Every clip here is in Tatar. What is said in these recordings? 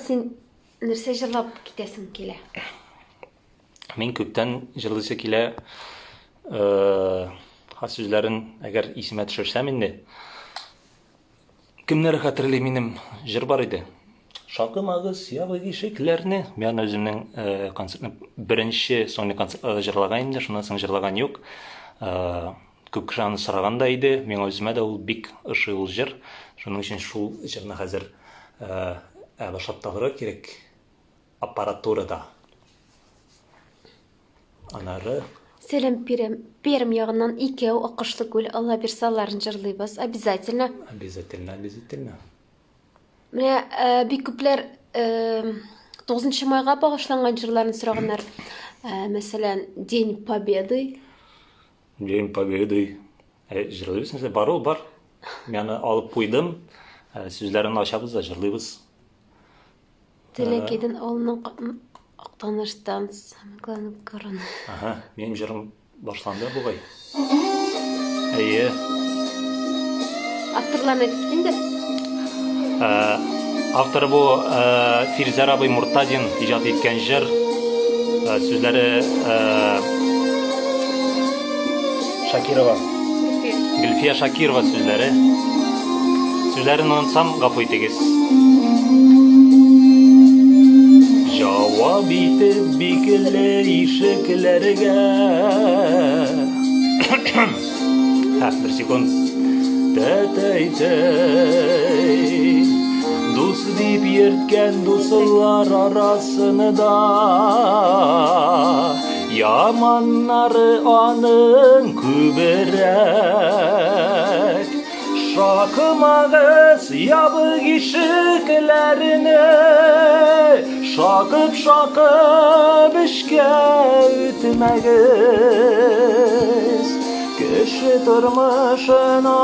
Син нәрсә җырлап китәсең килә? Мин күптән җырлыйсы килә. Э, сүзләрен әгәр исемә төшерсәм инде. Кемнәр хәтерли минем җыр бар иде. Шакымагыз ябык ишекләрне. Мин аны үземнең э, концертны беренче сольный концертта җырлаган инде, шуннан соң җырлаган юк. Э, күп кеше аны сораган да иде. Миңа үземә дә ул бик ошый ул җыр. Шуның өчен шул җырны хәзер э, ә башлап та алырга кирәк аппаратурада. Анары Сәлам Пермь, Пермь ягыннан икәү Акышлы күл, Алла бирсә аларын җырлыйбыз, обязательно. Обязательно, обязательно. Менә э, бик күпләр э, 9 майга багышланган җырларын сораганнар. Э, мәсәлән, День Победы. День Победы. Ә, җырлыйбыз нәрсә? Бар ул, бар. Мин аны алып куйдым. Ә, сүзләрен ачабыз да җырлыйбыз. Теләкәйдән авылының Актаныштан самое главное корона. Ага, минем җырым башланды бугай. Әйе. Авторларны әйтеп инде. Ә, авторы бу ә, Фирзәр абый Муртазин иҗат иткән җыр. Ә, сүзләре ә, Шакирова. Гөлфия Шакирова сүзләре. Сүзләрен онытсам, гафу итегез. Җавап итеп бикле ишекләргә. Һә, бер секунд. Тәтәй-тәй. Дус дип йөрткән дуслар арасында Яманнары аның күбрәк. Шакымагыз ябык ишекләрне, Шакып-шакып эчкә үтмәгез. Кеше тормышына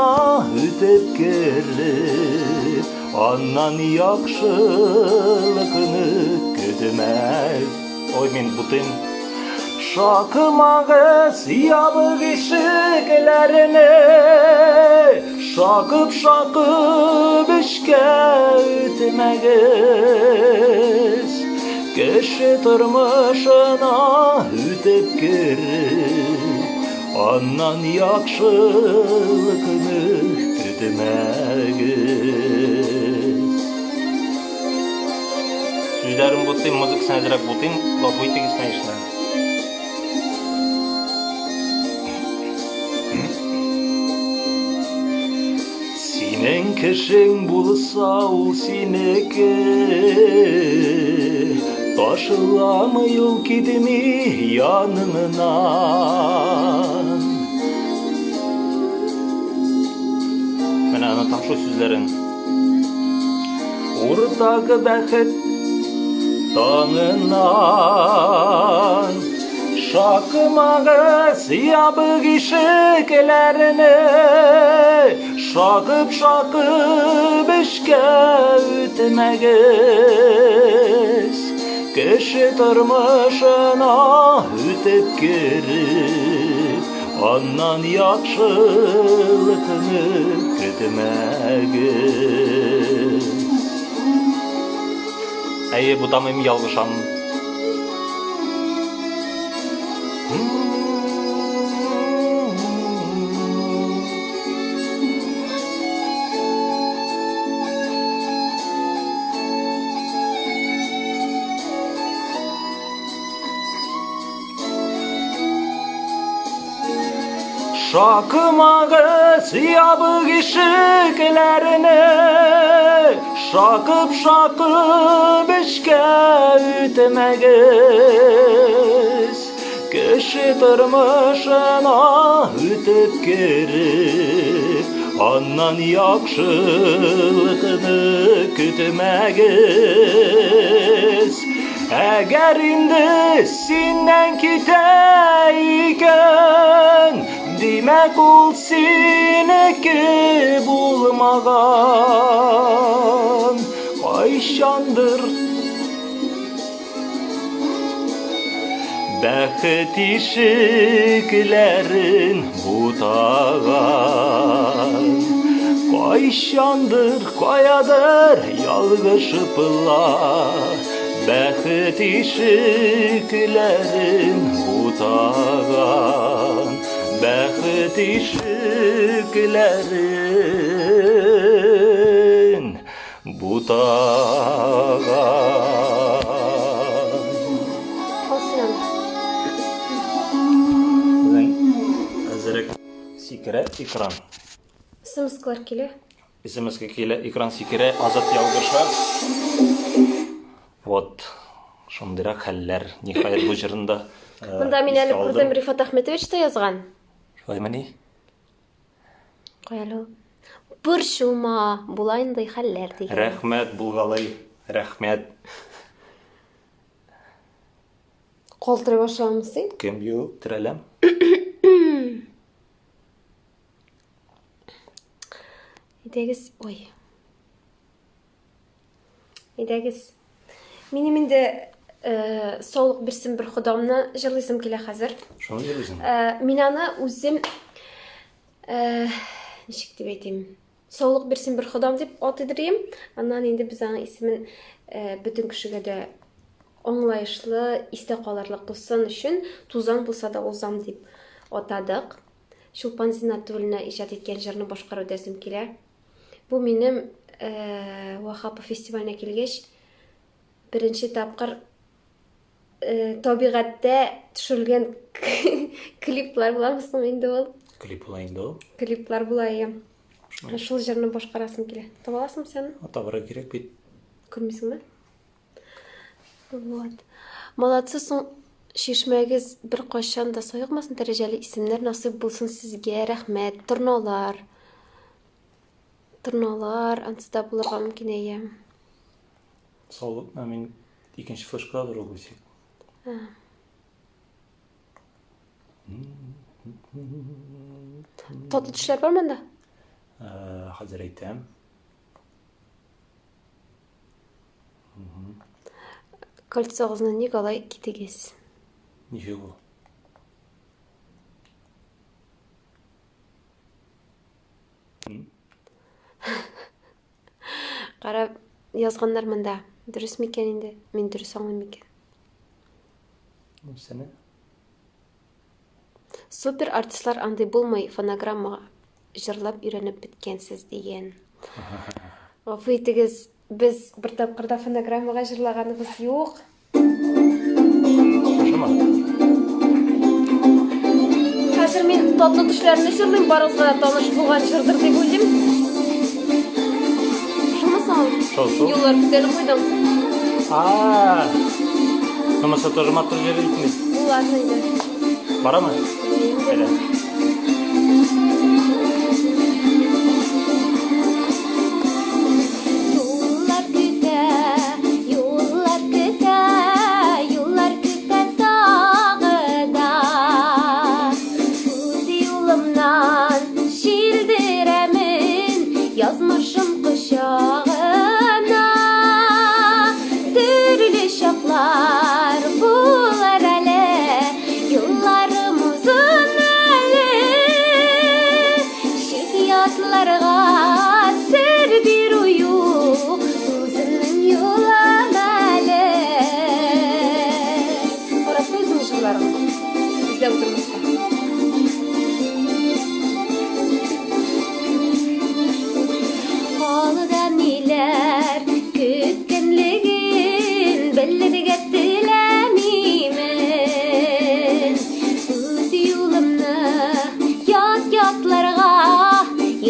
үтеп кереп, Аннан яхшылыкны көтмәгез. Ой, мин бутыйм. Шакымагыз ябык ишекләрне, Шакып-шакып эчкә үтмәгез. Кеше тормышына үтеп кереп, Аннан яхшылыкны көтмәгез. Сүзләрен бутыйм, музыкасын әзрәк бутыйм, гафу итегез, конечно. Синең кешең булса ул синеке, Ташламый ул китми яныңнан. Менә онытам шул сүзләрен. Уртак бәхет таңыннан Шакымагыз ябык ишекләрне Шакып-шакып эчкә үтмәгез Кеше тормышына үтеп кереп Аннан яхшылыкны көтмәгез. Әйе, бутамыйм, ялгышам. Шакымагыз ябык ишекләрне, Шакып-шакып эчкә үтмәгез. Кеше тормышына үтеп кереп, Аннан яхшылыкны көтмәгез. Әгәр инде синнән китә икән, димәк ул синеке булмаган. Кайчандыр бәхет ишекләрен бутаган. Кайчандыр, каядыр ялгышыпла Бәхет ишекләрен бутаган, Бәхет ишекләрен бутаган. Калсын. Безнең әзерәк сикерә экран. СМС-лар килә. СМС-ка килә, экран сикерә, Азат ялгыша. Вот, шундыйрак хәлләр. Ниһаять, бу җырны да Монда мин искә әле күрдем, алдым. Рифат Әхмәтович та язган. Шулаймыни? Кая әле ул? Борчылма, була инде хәлләр дигән. Рәхмәт, булгалый. Рәхмәт. Калтырый башлаганмы син? Кем юк, терәләм. Әйдәгез, ой. Әйдәгез. Минем инде э, саулык бирсен бер Ходамны җырлыйсым килә хәзер. Шуны җырлыйсың? Э, мин аны үзем э, ничек дип әйтим? Саулык бирсен бер Ходам дип атыйдырыйм. Аннан инде без аның исемен э, бөтен кешегә дә аңлаешлы, истә калырлык булсын өчен тузан булса да узам дип атадык. Чулпан Зиннәтуллина иҗат иткән җырны башкару итәсем килә. Бу минем э, Вахапов фестиваленә килгәч, беренче тапкыр э, табигатьтә төшерелгән клиплар буламы соң инде ул? Клип була инде ул. Клиплар була, иә. Шул җырны башкарасым килә. Таба аласыңмы син? Табарга кирәк бит. Күрмисеңме? Вот. Молодцы соң, чишмәгез беркайчан да саекмасын, дәрәҗәле исемнәр насыйп булсын сезгә, рәхмәт. Торналар. Торналар, ансы да булырга мөмкин, әйе. Саулык, мин икенче флешкадыр ул үзе. Татлы төшләр бар монда? Хәзер әйтәм. Кольцогызны ник алай кидегез? Ничек ул? Кара, язганнар монда. Дөрес микән инде? Мин дөрес аңлыйм микән? Нәрсәне? Супер артистлар андый булмый, фонограммага җырлап өйрәнеп беткәнсез дигән. Гафу итегез, без бер тапкыр да фонограммага җырлаганыбыз юк. Шушымы? Хәзер мин татлы төшләрне җырлыйм, барыгызга да таныш булган җырдыр дип уйлыйм. Шумы соң ул? Шул, шул. Юллар күтәреп куйдың. А, Монысы тоже матур җыр итми. Ну ладно инде. Барамы? Инде. Әйдә. Юллар көтә, юллар көтә, юллар көтә тагы да. Үз юлымнан җилдерәмен язмышым кочагына. Төрле чаклар булыр әле, юлларым озын әле. Чит-ятларга сер бирү юк, үземнең юлым әле. Карап куй үзеңнең җырларыңны. Эзләп утырмаска. Алда ниләр көткәнлеген белергә теләмимен. Үз юлымны ят-ятларга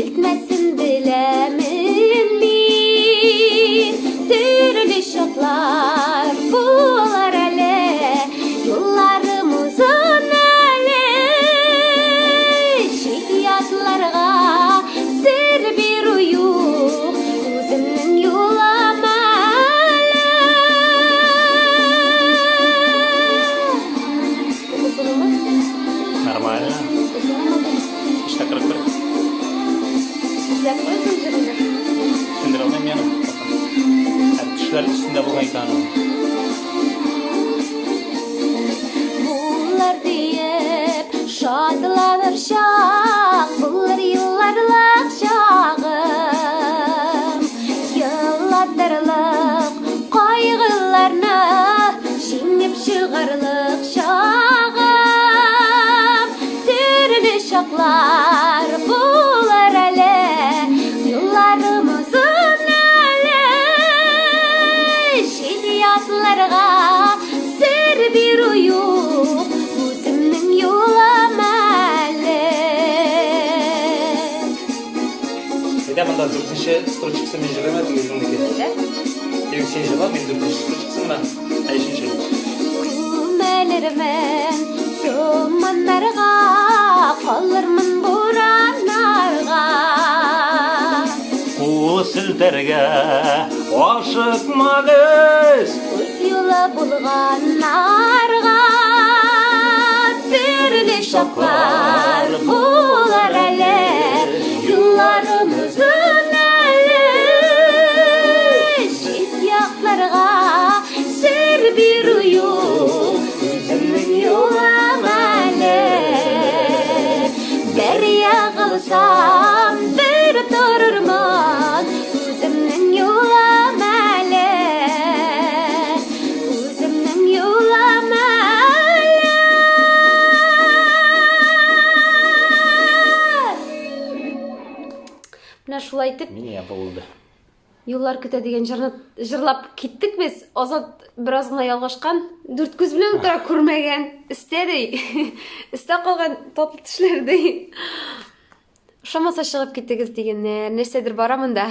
илтмәсен беләмен мин. Төрле чаклар булыр әле, юлларым озын әле. Чит-ятларга сер бирү юк, үземнең юлым әле. Озынмы? Нормально. Озынмы? Эштә 41. Эзләп куй үзең җырыңны. Сүндерә алмыйм яны. Ә төшләр өстендә булган икән ул. Булыр диеп шатланыр чак, булыр елларлык чагы. Болгарлык чагым. Төрле чаклар булыр әле, юлларым озын әле. Чит ятларга сер бирү юк, үземнең юлым әле. Әйдә, монда дүртенче строчкасы мин җырлыйм әле үземнеке. Әйдә. Юк, син җырла, мин дүртенче строчкасын гына. Ә өченче. Күмелермен томаннарга, калырмын бураннарга. Кул селтәргә ашыкмагыз. Үз юлы булганнарга төрле чаклар булыр әле, юлларым озын әле. Чит якларга сер бирү юк, үземнең юлым әле. Бер егылсам, бер торырмын, үземнең юлым әле. Үземнең юлым әле. Менә шулай итеп Меня булды. Юллар көтә дигән җырны җырлап киттек без. Азат бераз гына ялгышкан. Дүрт күз белән утыра, күрмәгән. Өстә ди. Өстә калган татлы тешләр ди. Ошамаса чыгып китегез дигәннәр. Нәрсәдер бара монда.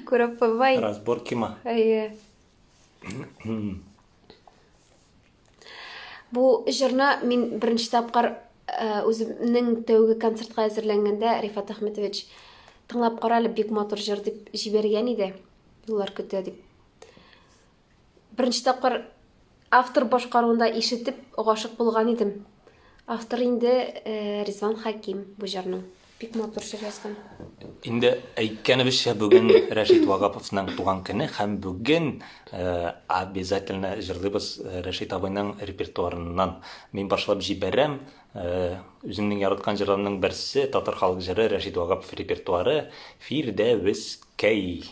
Күреп куймай. Разборкима. Әйе. Бу җырны мин беренче тапкыр үземнең тәүге концертка әзерләнгәндә Рифат Әхмәтович тыңлап кара әле, бик матур җыр дип җибәргән иде. Юллар көтә дип. Беренче тапкыр автор башкаруында ишетеп гашык булган идем. Автор инде Ризван Хаким бу җырның. Бик матур җыр язган. Инде әйткәнебезчә, бүген Рәшит Вагаповның туган көне һәм бүген обязательно җырлыйбыз Рәшит абыйның репертуарыннан. Мин башлап җибәрәм. Үземнең яраткан җырларымның берсе татар халык җыры Рәшит Вагапов репертуары Фирдәвескәй.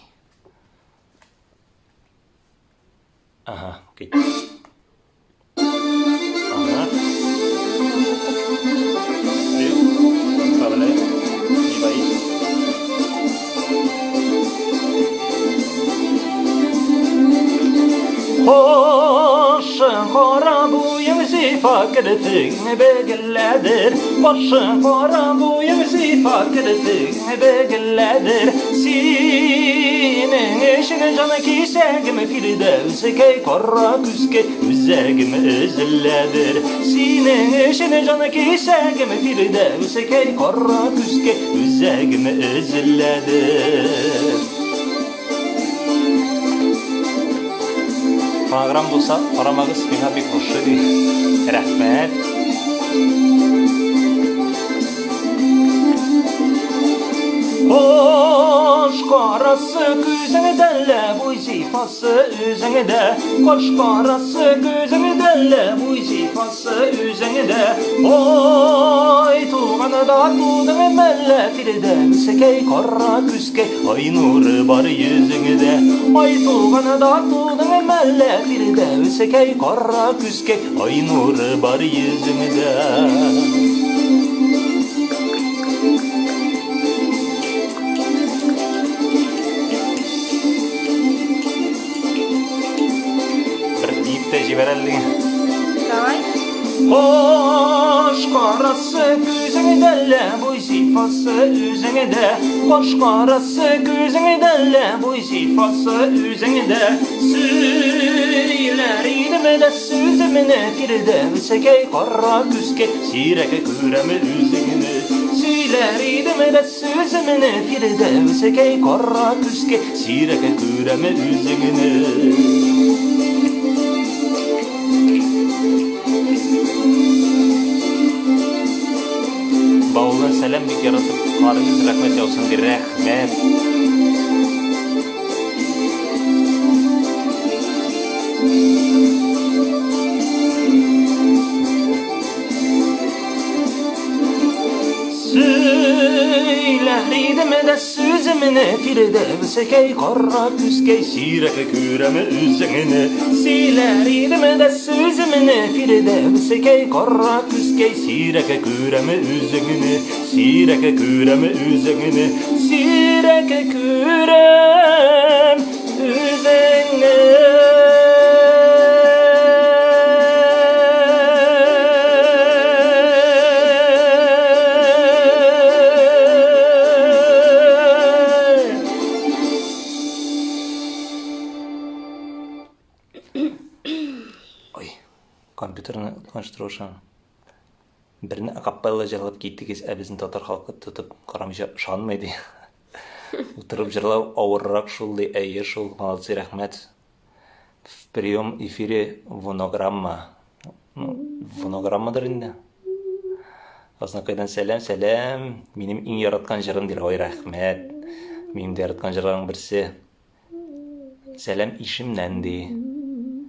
Ага, окей. Ага. Правильно. Не боись. Башың кара, буең зифа, керфегең бөгеләдер. Башың кара, буең зифа, керфегең бөгеләдер. Синең өчен җан кисәгем, Фирдәүскәй, кара күзкәй, үзәгем өзеләдер. Синең өчен җан кисәгем, Фирдәүскәй, кара күзкәй, үзәгем өзеләдер. Фонограмм булса, карамагыз, миңа бик ошый ди. Рәхмәт. Каш карасы күзеңдә лә, буй зифасы үзеңдә. Каш карасы күзеңдә лә, буй зифасы үзеңдә. Ай туганда тудың мәллә, Фирдәүскәй, кара күзкәй, ай нуры бар йөзеңдә. Ай туганда тудың мәллә, Фирдәүскәй, кара күзкәй, ай нуры бар йөзеңдә. Бер диеп тә җибәр әле. Давай. Каш карасы күзеңдә лә, буй зифасы үзеңдә. Каш карасы күзеңдә лә, буй зифасы үзеңдә. Сөйләр идем дә сүземне, Фирдәүскәй, кара күзкәй, сирәк күрәм үзеңне. Сөйләр идем дә сүземне, Фирдәүскәй, кара күзкәй, сирәк күрәм үзеңне. Баулы сәлам, бик яратып карыйбыз, рәхмәт яусын ди, рәхмәт. Сөйләр идем дә сүземне, сүземне, Фирдәвескәй, кара күзкәй, сирәк күрәм үзеңне. Сөйләр идем дә сүземне, Фирдәвескәй, кара күзкәй, сирәк күрәм үзеңне, сирәк күрәм үзеңне, сирәк күрәм үзеңне. Ой, компьютерны отканштырушам. Берне акапелла җырлап киттегез, ә безнең татар халкы тотып карамыйча ышанмый ди. Утырып җырлау авыррак шул ди. Әйе шул, молодцы, рәхмәт. В прием эфире вонограмма. Ну, вонограммадыр инде. Азнакайдан сәлам, сәлам. Минем иң яраткан җырым ди. Ой, рәхмәт. Минем дә яраткан җырларның берсе. Сәлам Ишемнән ди.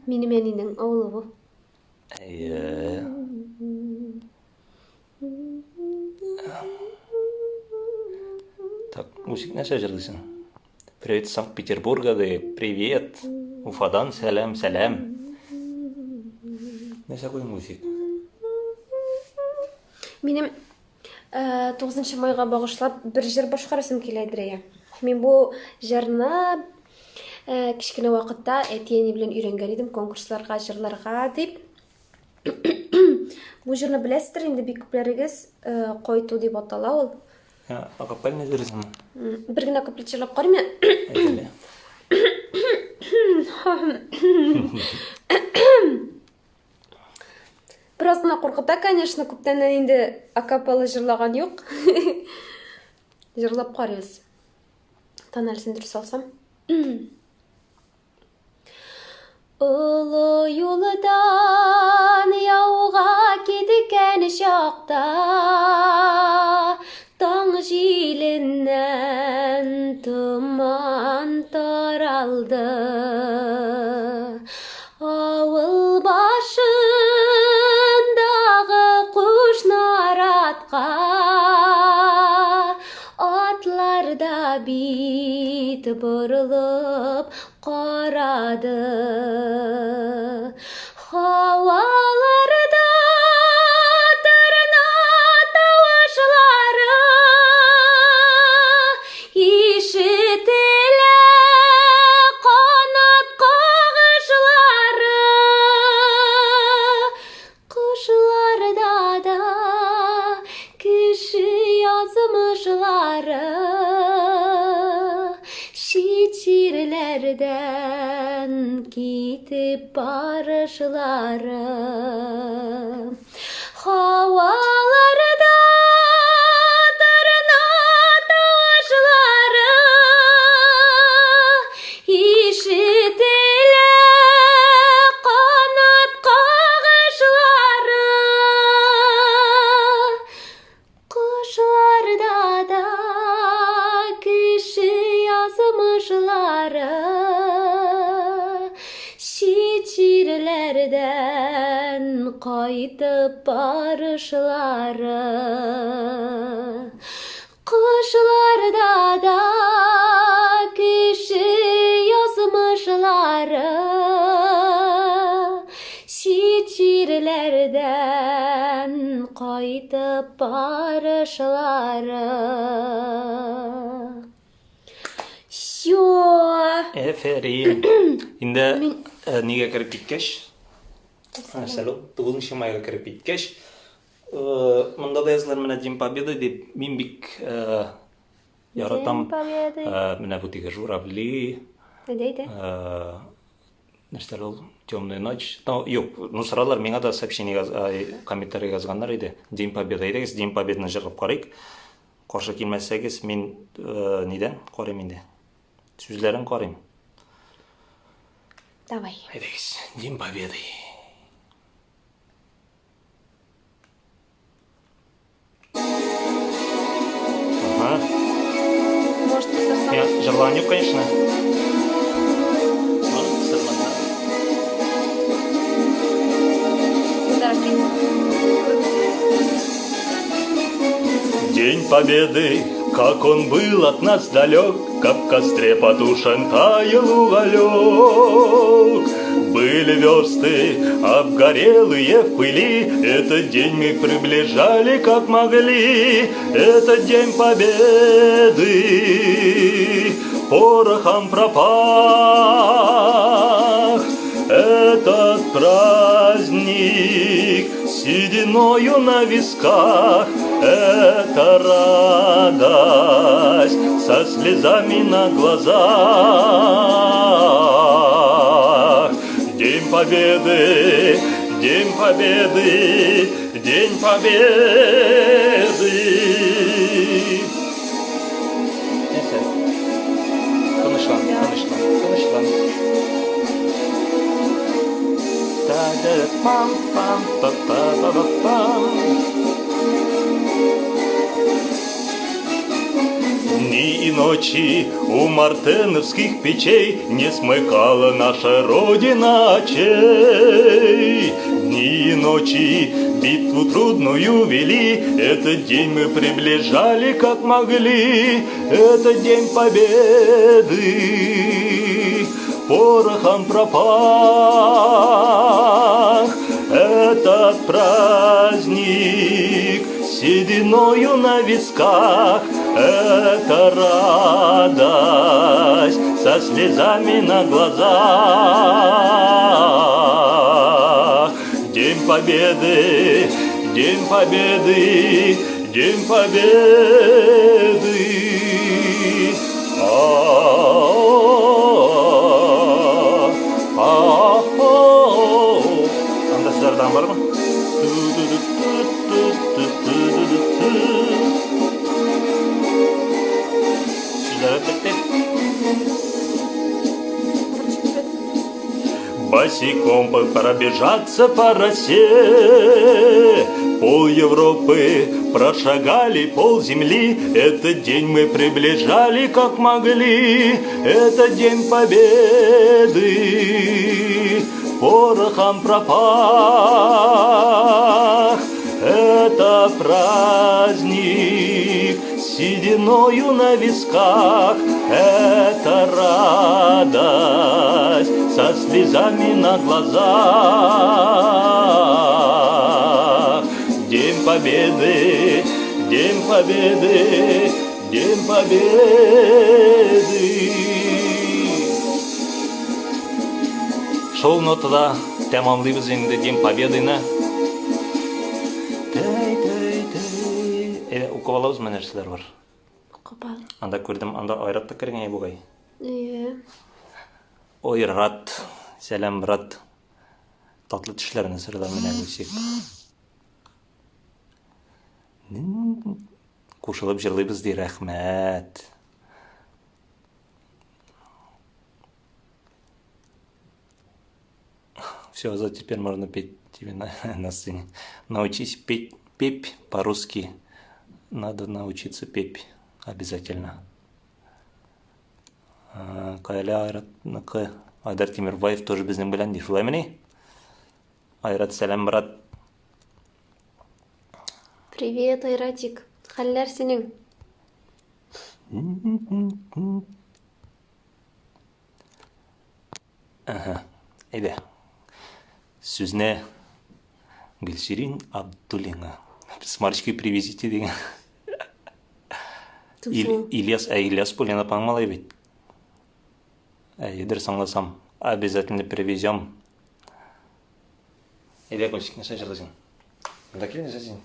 Минем әнинең авылы бу. Әйе. Так, Усик, нәрсә җырлыйсың? Привет Санкт-Петербурга ди. Привет. Уфадан сәлам, сәлам. Нәрсә куйдың, Усик? Минем 9 майга багышлап бер җыр башкарасым килә, Дрия. Мин бу җырны кечкенә вакытта әти-әни белән өйрәнгән идем конкурсларга җырларга дип. Бу җырны беләсездер инде бик күпләрегез, Кайту дип атала ул. Акапельный җырлыйсыңмы? Бер генә куплет җырлап карыйм Әйдә. Бераз гына куркыта, конечно, күптәннән инде акапелла җырлаган юк. Җырлап карыйбыз. Тональсен дөрес алсам. Олы юлдан яуга киткән чакта таң җиленнән томан таралды. Авыл башындагы кушнаратка атлар да бит борылып карады. Һаваларда торна тавышлары ишетелә, канат кагышлары. Кошларда да кеше язмышлары чит җирләрдән китеп барышлары. Һаваларда торна тавышлары ишетелә, канат кагышлары. Кошларда да кеше язмышлары чит җирләрдән кайтып барышлары. Кошларда да кеше язмышлары чит җирләрдән кайтып барышлары. Всё. Әфәрин. Инде нигә кереп киткәч? Нәрсә ул? 9 майга кереп киткәч, монда да язылыр менә День Победы дип. Мин бик яратам. Менә бу теге журавли. Әйдә, әйдә. Нәрсә ул? Темная ночь. Ну, юк, ну соралар, миңа да сообщение, комментарий язганнар иде. День Победы. Әйдәгез, День Победаны җырлап карыйк. Каршы килмәсәгез, мин нидән карыйм инде? Сүзләрен карыйм. Давай. Әйдәгез, День Победы. Ага. Может, кысырсам? Я җырлаган юк, конечно. День Победы, как он был от нас далек. Как в костре потушен таял уголек. Были версты, обгорелые в пыли, Этот день мы приближали, как могли, Этот день победы порохом пропах. Этот праздник сединою на висках, Это радость со слезами на глазах. День Победы, День Победы, День Победы. Нәрсә? Тынычлан, тынычлан, тынычлан. Та-да-пам, пам, па па па па пам. Дни и ночи у мартеновских печей Не смыкала наша Родина очей. Дни и ночи битву трудную вели, Этот день мы приближали, как могли, Этот день победы порохом пропах. Этот праздник сединою на висках, Это радость со слезами на глазах. День Победы, День Победы, День Победы. А-а-а. Анда сүзләрдән бармы? Сүзләре бетте. Босиком пробежаться по росе, Пол Европы прошагали, пол земли. Этот день мы приближали, как могли, Это день победы порохом пропах. Это праздник сединою на висках, Это радость со слезами на глазах. День Победы, День Победы, День Победы. Шул нотада тәмамлыйбыз инде День Победыны. Тәй, тәй, тәй. Әйдә, укып алабызмы нәрсәләр бар? Укып ал. Анда күрдем, анда Айрат та кергән бугай. Әйе. Ойрат, сәлам, брат. Татлы төшләрне сырлар менә Гөлсик. Кушылып җырлыйбыз ди, рәхмәт. Все, Азат, теперь можно петь тебе на сцене. Научись петь, петь по-русски. Надо научиться петь обязательно. Кайля Айратныкы. Айдар Тимирбаев тоже безнең белән ди. Шулаймыни? Айрат, сәлам, брат. Привет, Айратик. Хәлләр синең? Ага. Әйдә. Сүзне Гөлсирин Абдуллина. Сморчки привезите дигән. Ильяс, ә Ильяс Полина апаң малай бит. Әйе, дөрес аңласам. Обязательно привезем. Әйдә, Гөлсик, нәрсә җырлыйсың? Монда кил, нәрсә син?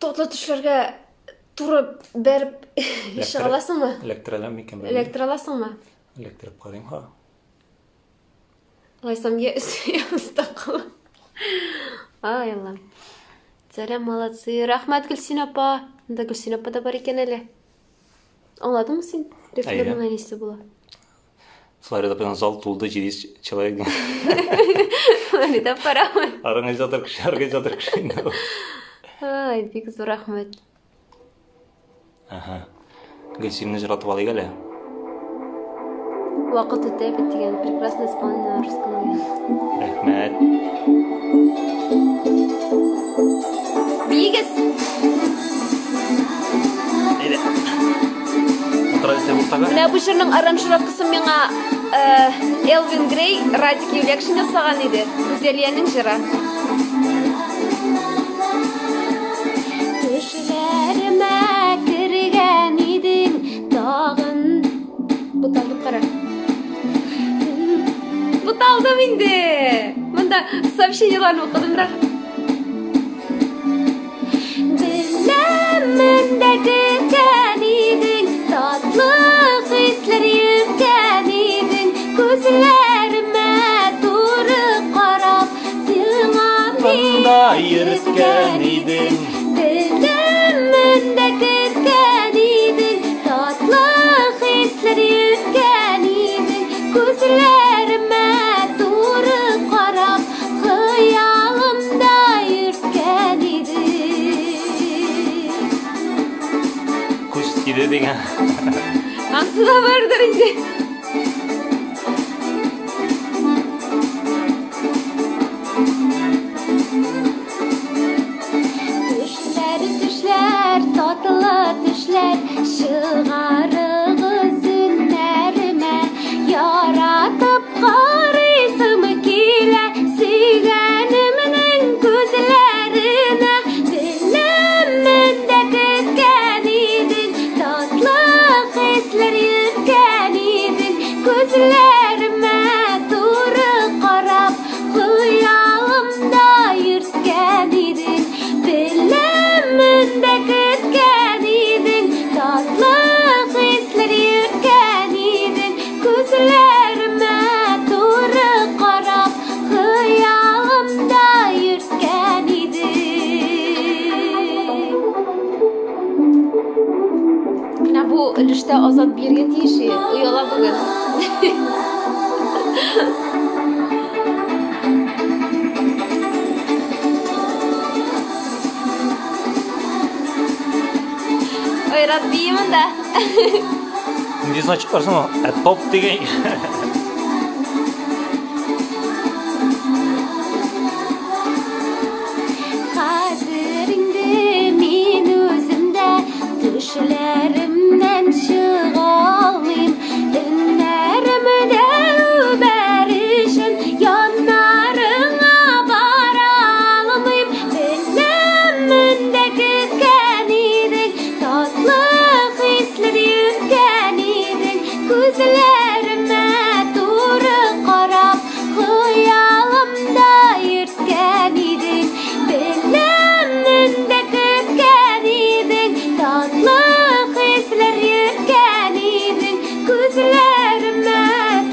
Татлы төшләргә туры бәреп чыга аласыңмы? Эләктерә алам микән? Эләктерә аласыңмы? Эләктереп карыйм, ха. Алайсам, я өстә кала. Ай, Аллам. Сәлам, молодцы. Рәхмәт, Гөлсин апа. Монда Гөлсин апа да бар икән әле. Аңладыңмы син? Рифлерның әнисе була. Флорида белән зал тулды 700 человек. Флорида апа. Организатор кеше, организатор кеше инде ул. Ай, бик зур рәхмәт. Ага. Гөлсинне җырлатып алыйк әле. Вакыт үтә бит дигән прекрасно исполнено на русском Рәхмәт. Биегез! Әйдә. Утыра дисә уртага. Менә бу җырның аранжировкасын миңа Элвин Грей, Радик Юлякшин ясаган иде. Гүзәлиянең җыры. Төшләремә кергән идең тагын. Буталдым кара. Буталдым инде. Монда сообщениеләрне укыдым да. Беләмен дә көткән идең, татлы хисләр йөрткән идең, күзләремә туры карап, сиңа Монда йөрткән идең. Беләмен дә көткән идең, татлы хисләр йөрткән идең, күзләремә туры карап, хыялымда йөрткән идең. Күз тиде дигән. Ансы да бардыр инде. Төшләр, төшләр, татлы төшләр, чыгарыгыз өннәремә. Яратып карыйсым килә, сөйгәнемнең күзләренә. Беләмен дә көткән идең, татлы хисләр йөрткән идең, күзләремә туры карап, хыялымда йөрткән идең. Беләмен дә көткән идең, татлы хисләр йөрткән идең, күзләремә туры карап, хыялымда йөрткән идең. Менә бу өлештә Азат биергә тиеш иде, ояла бүген. Айрат бии монда. Нинди значок бар соң ул? Ә топ дигән. Хәзер инде мин үзем дә төшләремнән чыга алмыйм. Өннәремдә үбәр өчен яннарыңа бара алмыйм. Беләмен дә көткән идең, татлы хисләр йөрткән идең, күзләремә туры карап, хыялымда йөрткән идең. Беләмен дә көткән идең, татлы хисләр йөрткән идең, күзләремә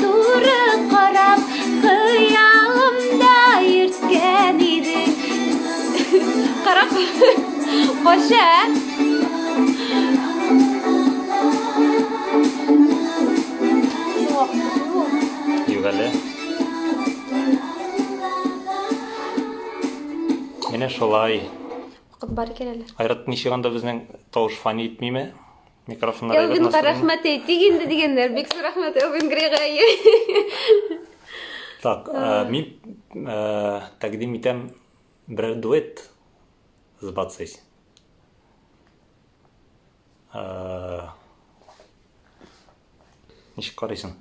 туры карап, хыялымда йөрткән идең. Карап, кача. Юк әле. Менә шулай. Вакыт бар икән әле. Айрат ничек анда безнең тавыш фани итмиме? Микрофоннар әйбәт Элвинга настроймы? рәхмәт әйтик инде дигәннәр. Бик зур рәхмәт Элвин Грейга. Так, мин тәкъдим итәм берәр дуэт сбацать. Ничек карыйсың?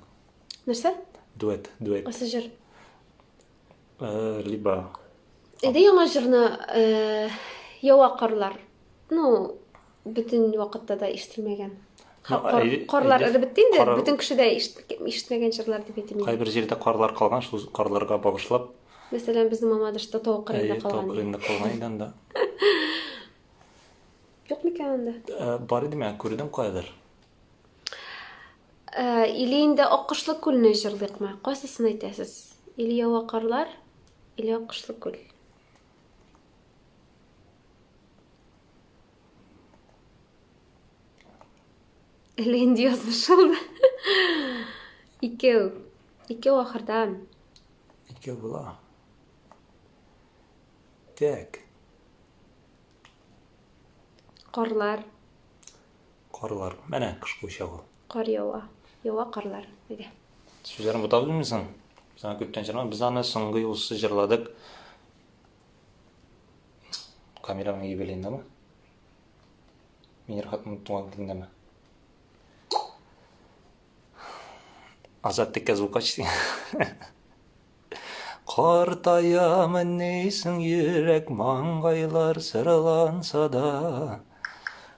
Нәрсә? Дуэт, дуэт. Кайсы җыр? Либо Әйдә яңа җырны Ява карлар. Ну, бөтен вакытта да ишетелмәгән. Ну, Карлар әйдә, эреп бетте инде, кар- бөтен кеше дә ишетмәгән җырлар дип әйтим инде. Кайбер җирдә карлар калган, шул карларга багышлап. Мәсәлән, безнең Мамадышта тау кырыенда Әйе, тау калган. кырыенда калган иде анда. Юк микән анда? Бар иде мин, күрдем каядыр. Или инде Аккошлы күлне җырлыйкмы? Кайсысын әйтәсез? Или ява карлар, или Аккошлы күл. Әллә инде язмыш булды. Икәү. Икәү ахырдан. Икәү була. Так. Карлар. Карлар. Менә кышкы учак ул. Кар ява. Ява карлар. Әйдә. Сүзләрен бутап белмисең. Без аны күптән җырламадык. Без аны соңгы юлсы җырладык. Камераның юбилеендәме? Минерхатның туган көнендәме? Азат текә звукач. Картаямын нисең йөрәк маңгайлар сырланса да,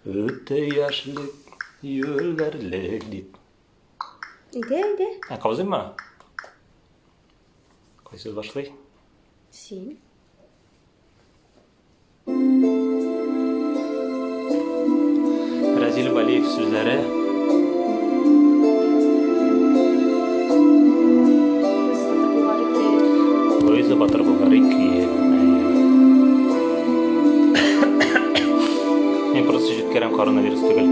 Үтте яшьлек юләрлек дип. Әйдә, әйдә. Ә, кабызыйммы? Кайсы башлый? Син. Разил Валиев сүзләре. Луиза Батыр Булгари көе. Мин просто җиткерәм коронавирус түгел.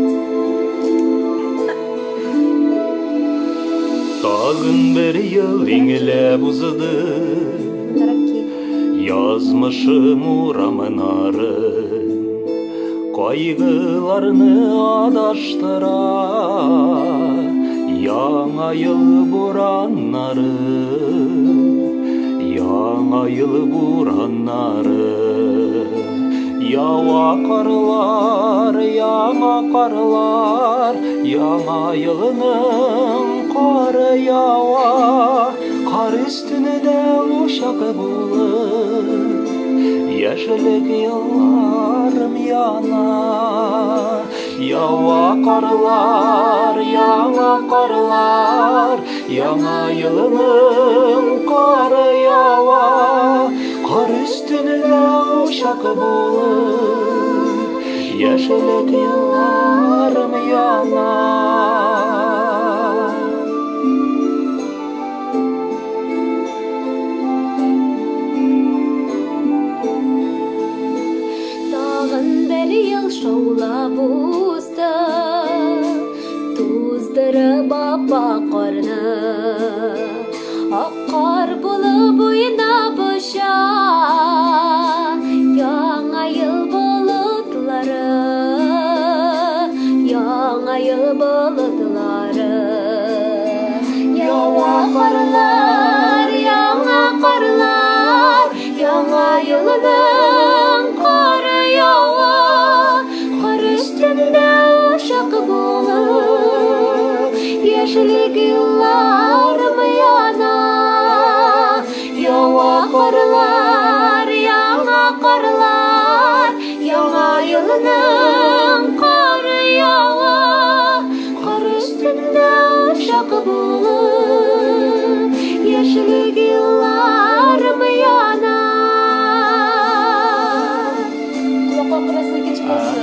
Тагын бер ел иңләп узды. Язмышым урамнары Кайгыларны адаштыра Яңа ел бураннары Яңа ел бураннары Ява карлар, яңа карлар Яңа елның кары ява Кар өстендә учак булып Яшьлек елларым яна. Ява карлар, яңа карлар, Яңа елның кары ява. Кар өстендә учак булып Яшьлек елларым яна. Тагын бер ел шаулап узды, туздырып аппак карны. Ак кар булып уйнап оча Яңа ел болытлары, Яңа ел болытлары. Ява карлар, яңа карлар, Яңа елның кары ява. Кар өстендә учак булып, Яшьлек елларым яна. Ява карлар, яңа карлар, Яңа елның кары ява. Кар өстендә учак булып, Яшьлек елларым яна. Колакка кырасы икенче балсы.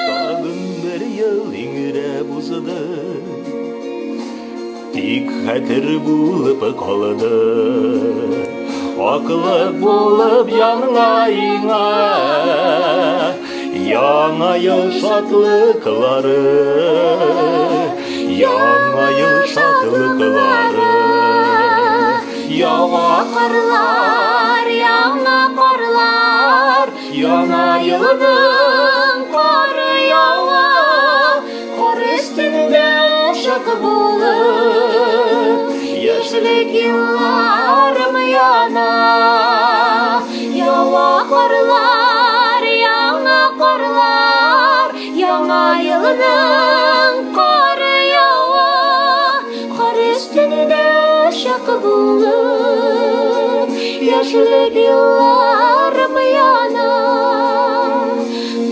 Тагын бер ел иңрәп узды. Тик хәтер булып калды. Аклык булып янга иңә. Яңа ел шатлыклары. Яңа ел шатлыклары. Яңа Карлар, яңа карлар, Яңа елның кары ява. Кар өстендә учак булып, Яшьлек елларым яна. Ява карлар, яңа карлар, Яңа елның кары ява. Кар өстендә учак булып, Яшьлек елларым яна.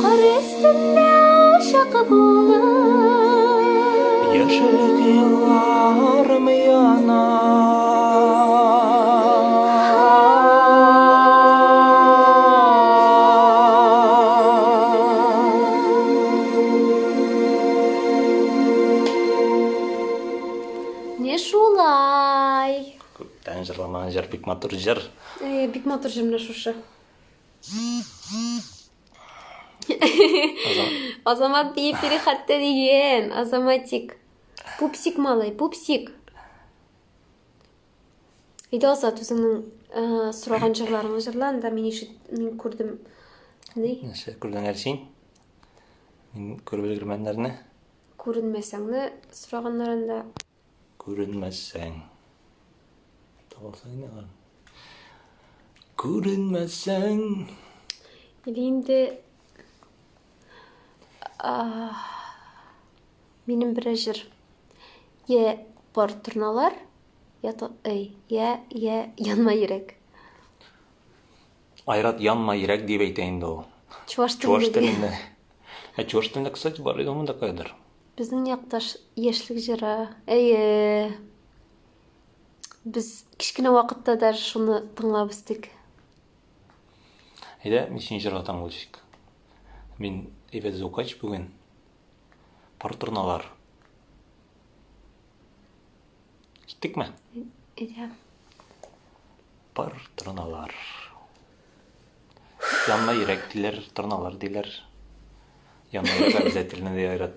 Кар өстендә учак булып, Яшьлек елларым яна. Ай. Күптән җырламаган җыр, бик матур җыр. Әйе, бик матур җыр менә шушы. Азамат диеп йөри хәтта дигән. Азаматик. Пупсик малай, пупсик. Әйдә, Азат, үзеңнең сораган җырларыңны җырла, анда мин ишет, мин күрдем. Ни? Нәрсә күрдең әле син? Мин күреп өлгермәннәрне. Күренмәсәңне сораганнар анда. Күренмәсәң. Табылса инде алар. Күренмәсәң. Или инде минем берәр җыр. Йә пар торналар, йә эй, йә, йә янма йөрәк. Айрат янма йөрәк дип әйтә инде ул. Чуваш Чуваш телендә. Ә чуваш телендә, кстати, бар иде монда кайдыр. Безнең якташ яшьлек җыры. Әйе. Без кечкенә вакытта даже шуны тыңлап үстек. Әйдә, мин сине җырлатам, Гөлчик. Мин әйбәт звукач бүген. Пар торналар. Киттекме? Әйдә. Пар торналар. Янма йөрәк диләр, торналар диләр. Янма йөрәк обязательно ди Айрат.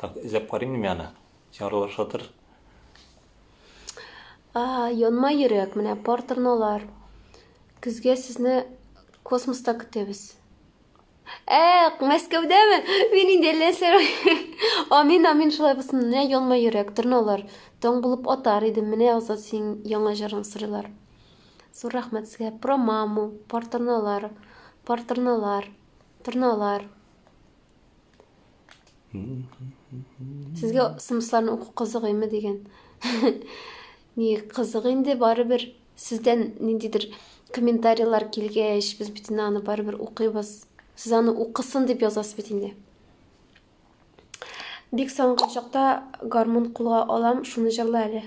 Так, эзләп карыйм мин аны. Син аралаша тор. Янма йөрәк, менә пар торналар. Көзгә сезне космоста көтәбез. Ә, Мәскәүдәме? Мин инде әллә нәрсә. Амин, амин, шулай булсын. Менә янма йөрәк, торналар. Таң булып атар идем. Менә Азат синең яңа җырың сорыйлар. Зур рәхмәт сезгә. Про маму, пар торналар, пар торналар, торналар. Сезгә смсларны уку кызык име дигән. Ни кызык инде, барыбер сездән ниндидер комментарийлар килгәч, без бит инде аны барыбер укыйбыз. Сез аны укысын дип язасыз бит инде. Бик сагынган чакта гармун кулга алам, шуны җырла әле.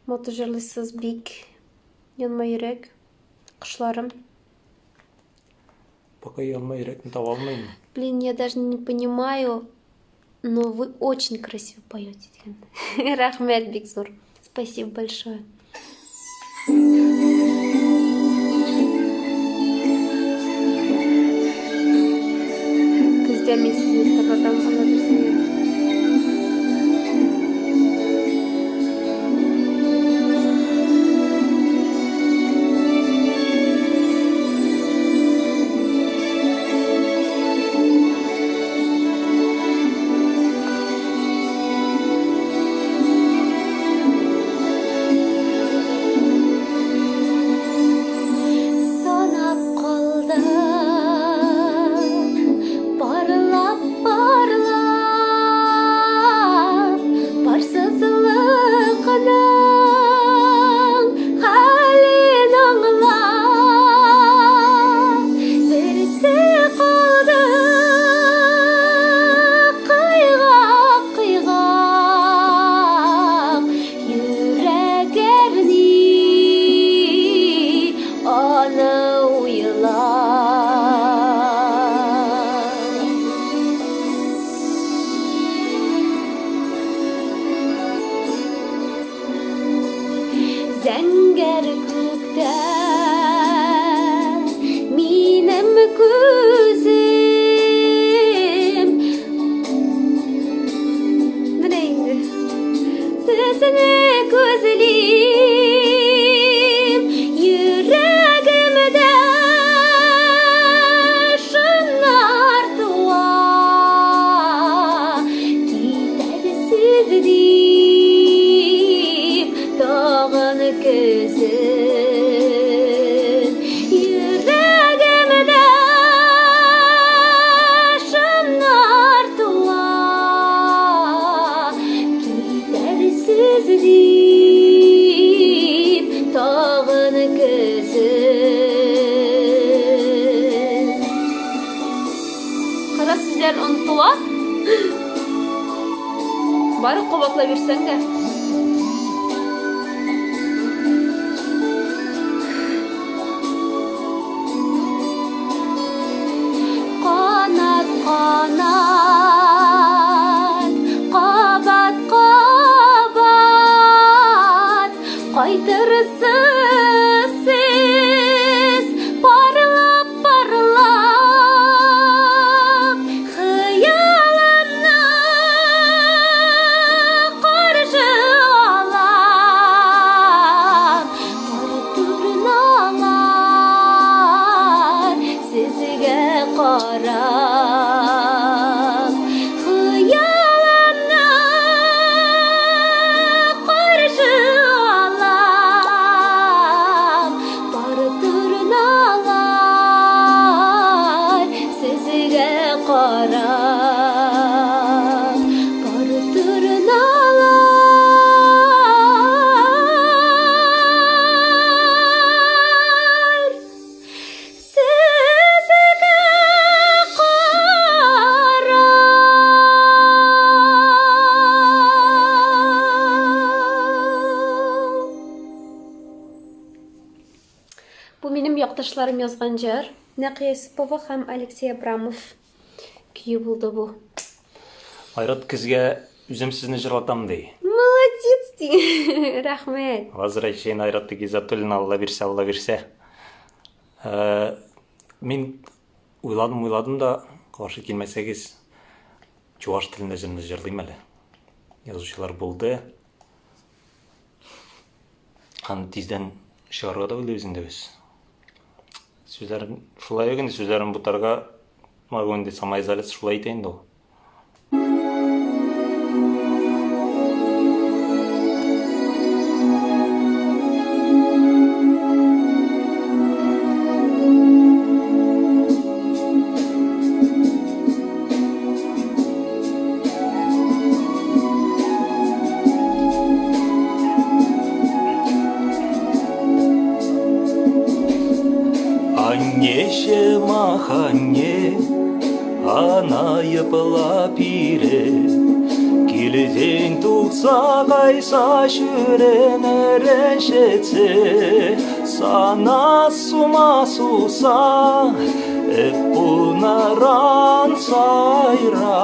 Матур җырлыйсыз бик. Янма йөрәк, кошларым. Пока янма йөрәкне таба алмыйм. Блин, я даже не понимаю, но вы очень красиво поете, дигән. Рәхмәт бик зур. Спасибо большое. Көздә мин сезне тыңлатам, Алла бирсә. Санап калдым, парлап, парлап, парсызлыкның хәлен аңлап, берсе калды кыйгак, кыйгак, йөрәк әрни аны уйлап. Зәңгәр күктә минем күзем. Менә инде сезне күзлим, йөрәгемдә шомнар туа. Китәрсез дип тагын көзен. Йөрәгемдә шомнар туа. Китәрсез дип тагын көзен. Кара сүзләр онытыла. Бары кабатлай бирсәң дә. Канат, канат, кабат, кабат, якташларым язган җыр. Нәкыя Йосыпова һәм Алексей Абрамов көе булды бу. Айрат көзгә үзем сезне җырлатам ди. Молодец ди. Рәхмәт. Возвращение Айрата Гизатуллина, Алла бирсә, Алла бирсә. Мин уйладым, уйладым да, каршы килмәсәгез, чуваш телендә җырны җырлыйм әле. Язучылар булды. Аны тиздән чыгарырга да уйлыйбыз инде без. Сүзләрен шулай ук инде сүзләрен бутарга могу инде самоизоляция шулай итә инде ул. Аннеҫӗ-маханне, ана йӑпла пире, килсен тухса кайса ҫӳренӗрен ҫитсе, сана сума суса, эп пулнӑран сайра,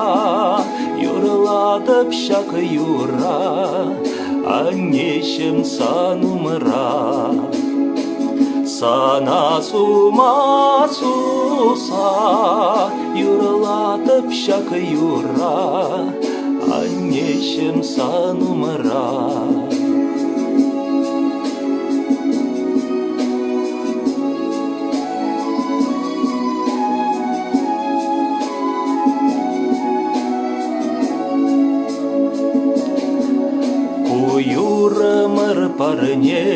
юрлатӑп ҫак юрра, аннеҫӗм сан умра. Сана сума суса, юрлатӑп ҫак юрра, аннеҫӗм сан умра. Ку юрӑмӑр парне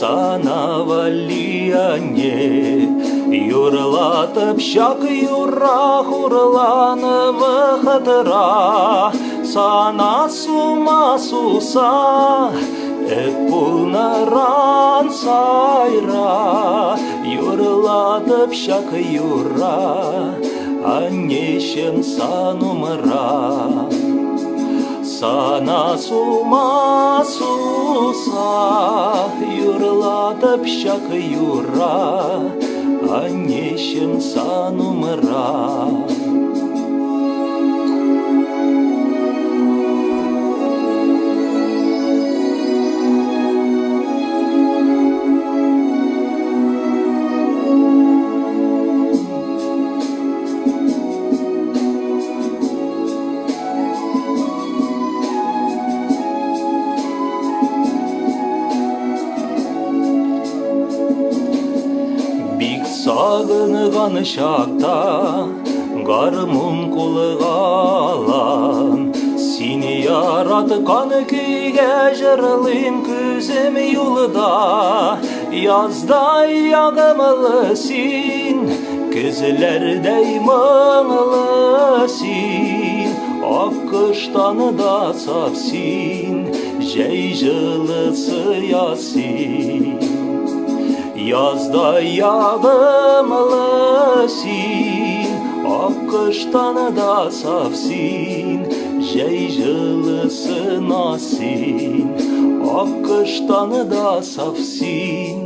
сана валли, анне, юрлатӑп ҫак юрра хурланӑ вӑхӑтра, сана сума суса, эп пулнӑран сайра, юрлатӑп ҫак юрра, аннеҫӗм сан умра. Сана сума суса, юрлатӑп ҫак юрра, аннеҫӗм сан умра. Бик сагынган чакта гармун кулга алам, сине яраткан көйгә җырлыйм күзем юлда. Яздай ягымлы син, көзләрдәй моңлы син, ак кыштан да саф син, җәй җылысы яз син. Яздай ягымлы син, ак кыштан да саф син, җәй җылысы наз син, ак кыштан да саф син.